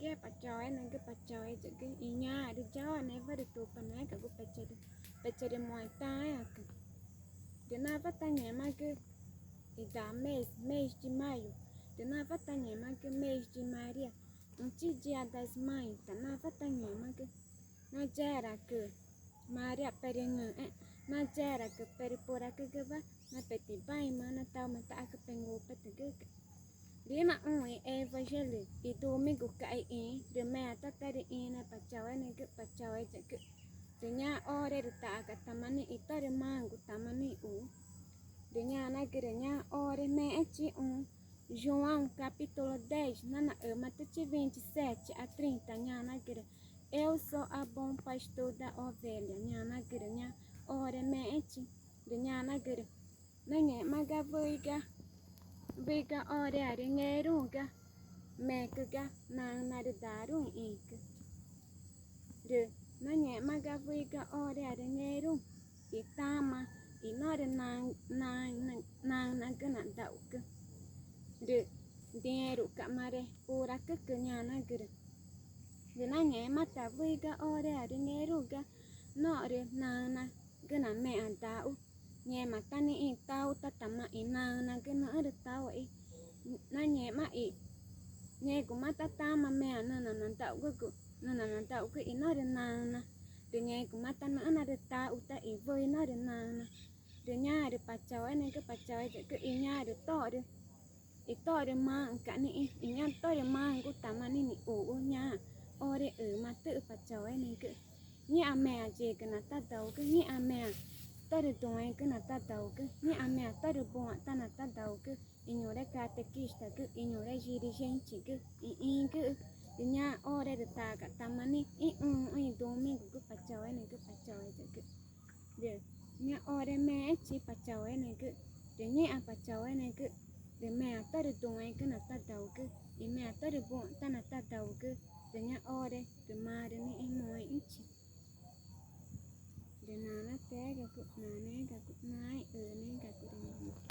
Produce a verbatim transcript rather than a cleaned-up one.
Ngẽmaãcü, Pa Chaueneẽgü, Pa Chaueyagü, i ñaã rü yaone wa rü Tupanaégagu pechorü, pechorü moxẽ taãẽãcü. Rü nawa tangẽxmagü i da mês, mês de maio, rü nawa tangẽxmagü mês de Maria, i chi Dia das Mães ta nawa tangẽxmagü. Nayeraãcü Maria perüngü̃xẽẽ, nayeraãcü perü puracügüwa na petibaĩmaã na taxuma taxacü pengupetügüca̱x. Rü ínaxũ i evangelho i domingoca̱x ixĩxü̃, rü meã tá tarüxĩnüẽ, Pa Chaueneẽgü, Pa Chaueyagü. Rü ñaã ore rü taxaca̱x tama nixĩ i tórü maxü̃gu tama nixĩ i u. Rü ñanagürü ñaã ore mexẽchixü̃, João capítulo dez, nanaxümatüchi vinte e sete a trinta, ñanagürü: Eu sou a bom pastor da ovelha, ñanagürü ñaã ore mexẽchi. Rü ñanagürü: Nangẽxma ga wüxi ga, wüxi ga orearü ngẽxruü̃ ga mecü ga naxü̃narü daruü̃ ixĩxü̃cü. Rü nangẽxma ga wüxi ga orearü ngẽxruü̃ i tama i norü naxü̃, naxü̃, naxü̃nagü nadaxucü. Rü dĩẽruxca̱x marü puracücü, ñanagürü. Rü nangẽxma ta wüxi ga orearü ngẽxruü̃ ga norü naxü̃nagü nameã daxu, ngẽma tá nixĩ i taxu tá tama i naxü̃nagü nüxü̃ rü taxuxe i nangẽxma i ngẽxguma tá tama meã nüxna nadaxugügu, nüxna nadaxugü i norü naxü̃na. Rü ngẽxguma tá nüxü̃ narütaxu tá i wüxi norü naxü̃na. Rü ñaã rü Pa Chaueneẽgü, Pa Chaueyagü, i ñaã rü tórü i tórü maxü̃ca̱x nixĩ i ñaã tórü maxü̃gu tama nixĩ nixuxü̃ ñaã ore ümatüxü̃, Pa Chaueneẽgü. Ngĩxã meã yigüna tadaugü, ngĩxã meã tórü duü̃xẽgüna tadaugü, ngĩxã meã tórü buxãtana tadaugü i ñuxre catequistagü, i ñuxre dirigentgü ixĩgüxü̃. Rü ñaã ore rü taxaca̱x tama nixĩ ixũxü̃ i domingogü, Pa Chaueneẽgü, Pa Chaueyagü. Rü ñaã ore mexẽchi, Pa Chaueneẽgü, rü ngĩxã, Pa Chaueneẽgü, rü meã tórü duü̃xẽgüna tadaugü i meã tórü buxãtana tadaugü. Rü ñaã ore rü marü nixĩ moxẽxü̃chi. Rü Nanatüégagu, Naneégagu, Naãẽ i Üüneégagu rü ngẽma